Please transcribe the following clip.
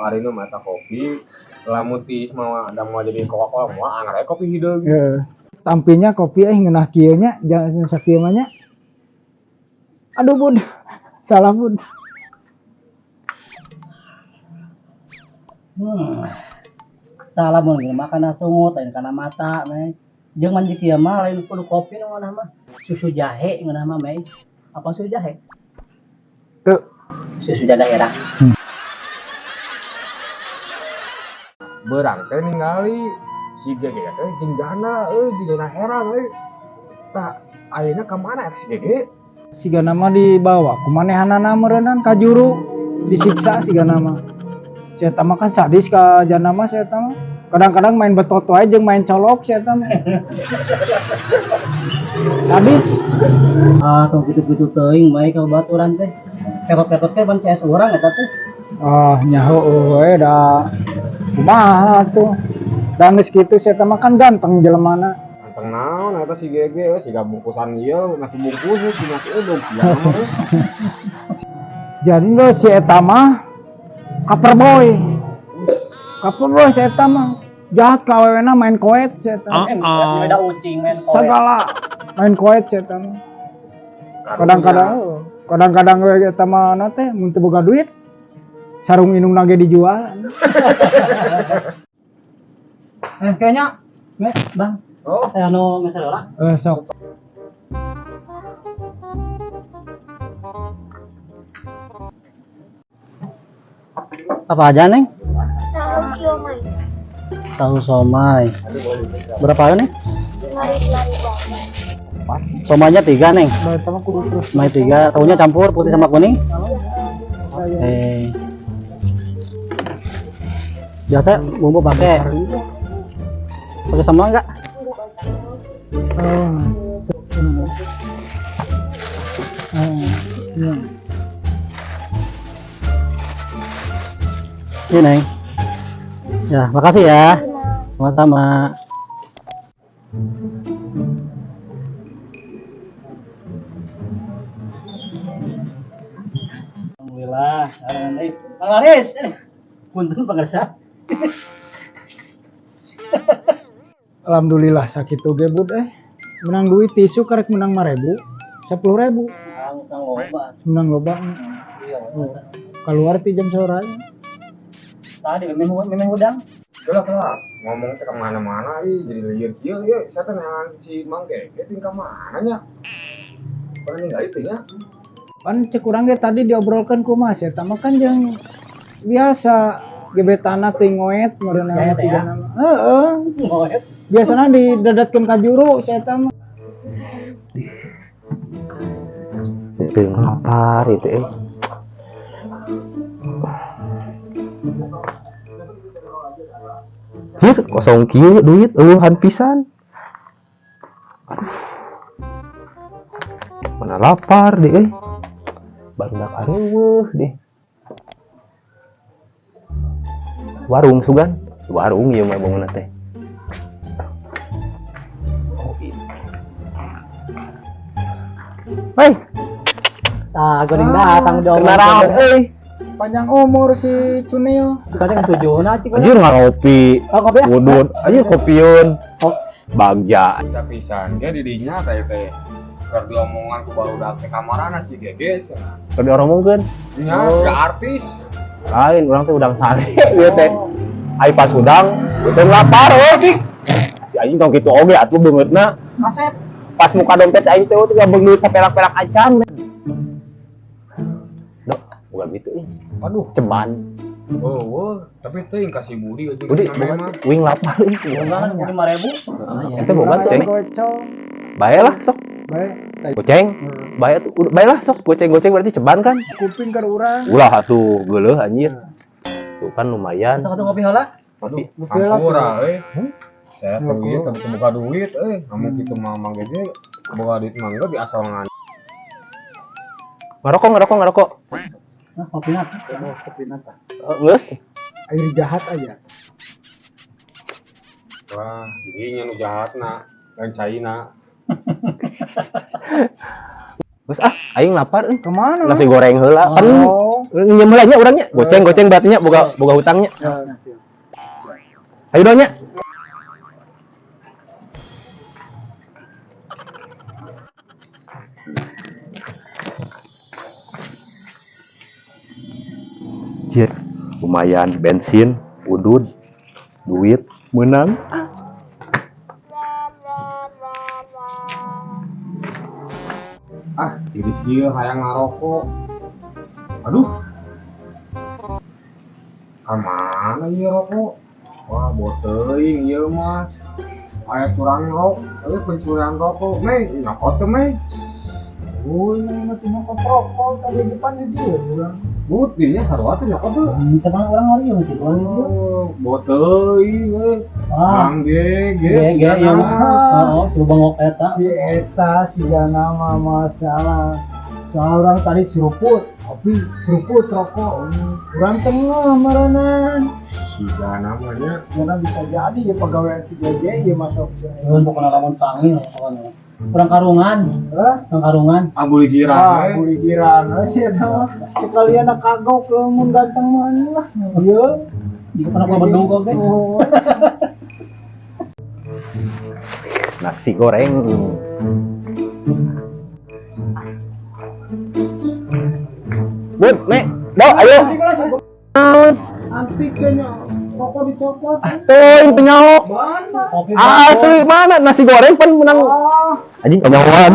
Arina mah eta kopi. Lamun tiis mah ada mau jadi Coca-Cola moal anger we kopi hideung. Heeh. Tampinya kopi ngeunah kieu nya, jangan sakieu mah nya. Aduh, Bud. Salah, Bud. Salah mun geus makan sungut lain kana mata meh. Jeung manji kieu mah lain kudu kopi nu ngeunah mah. Susu jahe ngeunah mah meh. Apa susu jahe? Tuh. Susu daerah. Beurang teh ningali si Gege teh jeung jana euy, jigana herang euy. Tah, ayeuna ka mana eta si Gege? Sigana mah dibawa ku manehanana meureunnan ka juru disiksa sigana mah. Si eta mah kan sadis ka jana mah si eta mah. Kadang-kadang main betot wae jeung main colok si eta mah. Sadis. Ah, tong kitu-kitu teuing bae ka baturan teh. Kerot-kerot teh ban CS urang eta teh. Ah, nyaho we da kumaha tuh. Da geus kitu si eta mah kan ganteng jelemana. Ganteng naon eta si Gege euy, siga bungkusan ieu, nasi bungkus euy, si nasi uduk sia mah euy. Jadi lo si eta mah cover boy. Cover boy si eta mah. Jahat ka awewena main koet si eta mah. Beda ucing main koet. Segala main koet si eta mah. Kadang-kadang kadang-kadang we eta mah na teh mun teu boga duit sarung indungna ge dijual. Kayaknya Bang. Oh. Anu meser heula. Sok. Apa aja, Neng? Tahu siomay. Tahu somai. Berapa Neng? 5.000. Somainya 3, Neng. Da eta mah kudu terus. Somai 3, tahunya campur putih sama kuning. Biasa bumbu pakai. Pakai sambal enggak? Oh. Oh. Iya. Ini, Neng. Ya, makasih ya. Sama-sama. Alhamdulillah. Kang Laris. Punten pangersa. Alhamdulillah sakitu ge Bud eh. Menang duit tisu karek menang 5.000, 10.000. Menang loba. Menang loba. Iya, Keluar ti jam sore. Tadi memang udang. Udah lah, ngomong teh kemana-mana ih, jadi lieur kieu ieu, saya teh neangan si Mang Gege teh ka mana nya? Pernah ningali teh nya? Pan cek urang ge tadi diobrolkeun kumaha sia eta mah kan jeung biasa gebetana teh ngoet meureunna Ya, ya. nama. Heeh. Ngoet. Biasana didadadkeun ka juru sia eta mah. Itu lapar itu eh. Hir, kosong kieu duit eueuhan pisan. Aduh. Mana lapar deh euy. Barudak areueuh deh. Warung sugan, warung ieu mah bangunna teh. Oh, iya. Hei. Tah, geuning datang dong. Kenaraon euy. Panjang umur si Cunil. Suka teh sujuna cik. Anjir ngaropi. Oh, kopi ya? Udut, anjir kopiun. Oh. Bagja. Kita pisan ge di dinya teh teh. Keur diomongan ku barudak teh kamarana si Gege cenah. Keur dioromongkeun. Nya, Oh. siga artis. Lain urang teh udang sare ieu teh. Ai pas udang, teu lapar we cik. Si anjing tong kitu oge atuh beungeutna. Kasep. Pas muka dompet aing teh teu beung duit saperak-perak acan. Dok, bukan gitu ih. Aduh, Ceban. oh, wah, tapi teuing kasih Budi aja Budi, namanya mah. wing lapar euy. Boga 5.000. Ente boga tuh, Ceng. Goceng. Bae lah sok. Bae. Goceng. Bae tuh, bae lah sok goceng-goceng berarti ceban kan? Kuping keur urang. Ulah atuh geuleuh anjir. Tuh kan lumayan. Sok atuh ngopi heula. Kopi. Hampura euy. Saya Ngerokok. duit teu boga duit euy. Amun kitu mah Mang Gege boga duit mah geus diasongan. Ngerokok, ngerokok, ngerokok. Nah, kopi na. Kopi na. Geus. Air jahat aja. Wah, dinya nu jahatna, lain caina. Geus ah, aing lapar euy. Kemana? Nasi goreng heula. Kan Oh. Nginjem heula nya urang nya. Goceng goceng berarti nya boga boga hutangnya. Ayo dong nya. Jir, lumayan bensin, udud, duit, menang. Ah, jadi sih hayang ngarokok. Aduh. Ka mana ieu rokok? Wah, boteuing ieu mah. Aya curang rok, euy pencurian rokok. Mei, nyokot teh, Mei. Oh, ini mah cuma rokok tadi depan di dia urang. But, dirinya sarua teh nyokot tuh. Teman orang hari yang gitu orang itu. Oh, boteuing euy. Ah, Mang GG, ge ge sigana ya mah. Oh, si bengok eta. Si eta si nama masalah. Soal orang tadi seruput, kopi, seruput rokok. Urang tengah maranan. Sigana mah nya. Karena bisa jadi ya pegawai si GG ya masuk. Nuhun pokona lamun panggil pokona. Kurang karungan, Hah? kurang karungan. Ah, boleh girang Ah, we. buli giran. Si eta mah sekalian kagok lamun ganteng mah lah. Ieu. Jika pernah gua bedung kok ge. Oh. Nasi goreng. Bud, me, do, ayo. Antik kayaknya rokok dicopot. Tuh, penyaho. Mana? Kopi Ah, tuh mana nasi goreng pan menang. Ah, Anjing penyahoan.